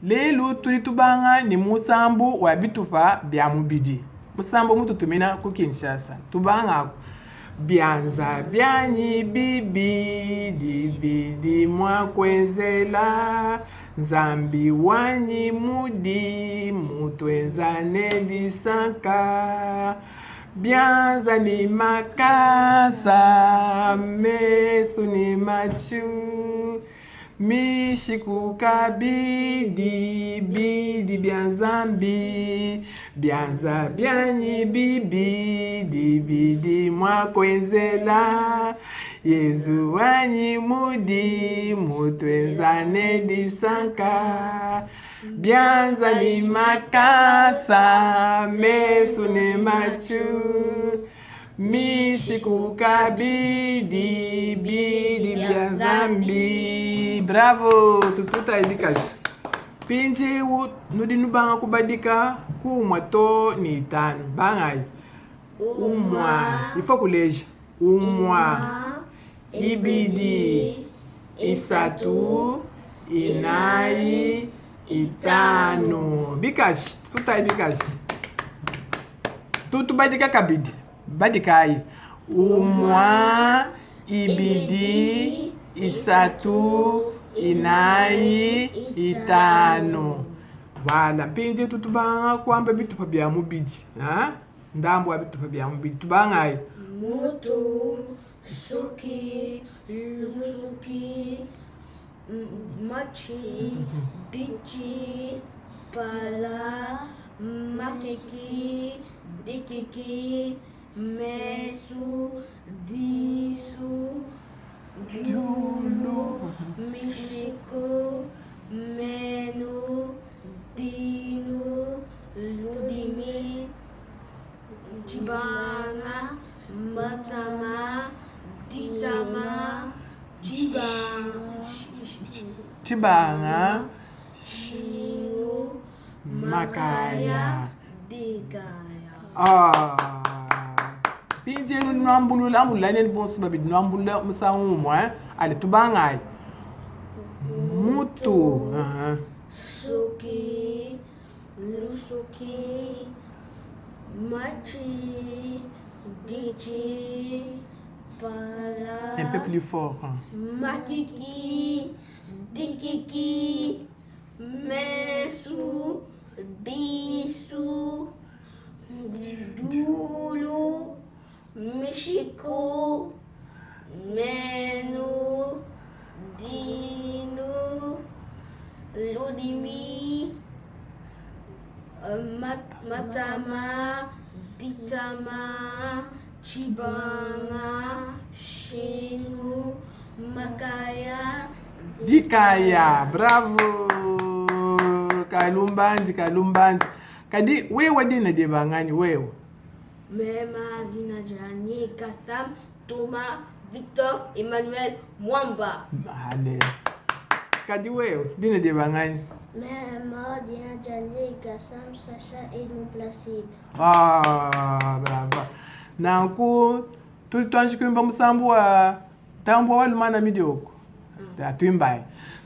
Lelu tudi tubanga ne musambu wa bitupa bia mubidi. Musambu mututumina ku Kinshasa. Tubangaku. Bianza bianyi bibidi bidi mua kuenzela Nzambi wanyi mudimu tuenza ne disanka. Bianza ne makasa, mesu ne matshu, mishiku kabidi bidi bia Nzambi. Bianza bianyi bibidi bidi mua kuenzela Yezu wanyi mudimu tuenza ne disanka. Bianza ne makasa, mesu ne matshu, mishiku kabidi bidi bia Nzambi. Bravo, tututayi bikaji. Mpindieu nudi nubanga kubadika ku umue too ne itanu. Bangayi. Umua, ifo kuleja. Umua, ibidi, isatu, inayi, itanu. Bikaji, tutayi bikaji. Tutubadika kabidi. Badikayi. Umua, ibidi, isatu, inayi, itanu. Voilà, mpindieu tutubanga kuamba bitupa bia mubidi. Ha? Ndambu wa bitupa bia mubidi. Tubangayi. Mutu, suki, lusuki, matshi, ditshi, pala, makiki, dikiki, mesu, disu, diulu, mishiku, menu, dinu, ludimi, tshibanga, matama, ditama, Tshibanga, shingu, makaya. dikaya. Ah. Mpindieu nuambulula ambulula nenu bonso babidi nuambulula musangu umue eh? Ale tubangayi. Mutu. Uh -huh. Suki, lusuki, matshi, ditshi, pala. Un peu plus fort. Hein. Makiki, dikiki, mesu, disu, dulu, mishiku, menu, dinu, ludimi, matama, ditama, tshibanga, shingu, makaya, dikaya. Bravo! Kalumbandi, kalumbandi. Kadi wewe dina dieba nganyi wewe? Mema dina dianyi Kassam Thomas Victor Emmanuel Mwamba. Ale. Kadi wewe dina dieba nganyi? Mema dina dianyi Kassam Sacha Edmond Placide. Ah, bravo. Nanku tudi tuanji kuimba musambu wa Ntambua wa lumana midioko. Tuimbayi.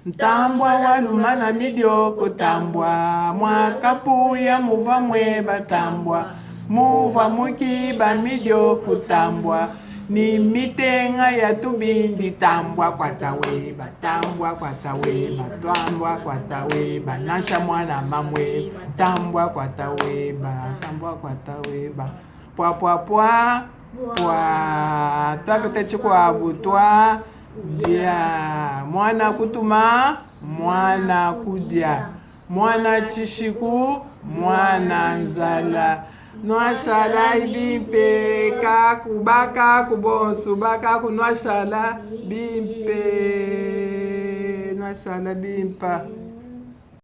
Ntambua wa lumana midioko tambua mwakapuya muva mweba tambua muvua mukiba midioko tambua ni mitenga ya tubindi tambua kwata weba tambua kwata weba twambua kwata weba nansha mwana mamweba tambua kwata weba tambua kwata weba pua pua pua pua twapeta tshikuabu tua dia mwana kutuma mwana kudia mwana tshishiku mwana nzala nuashala bimpe kaku bakaku bonso bakaku nuashala bimpe nuashala bimpa.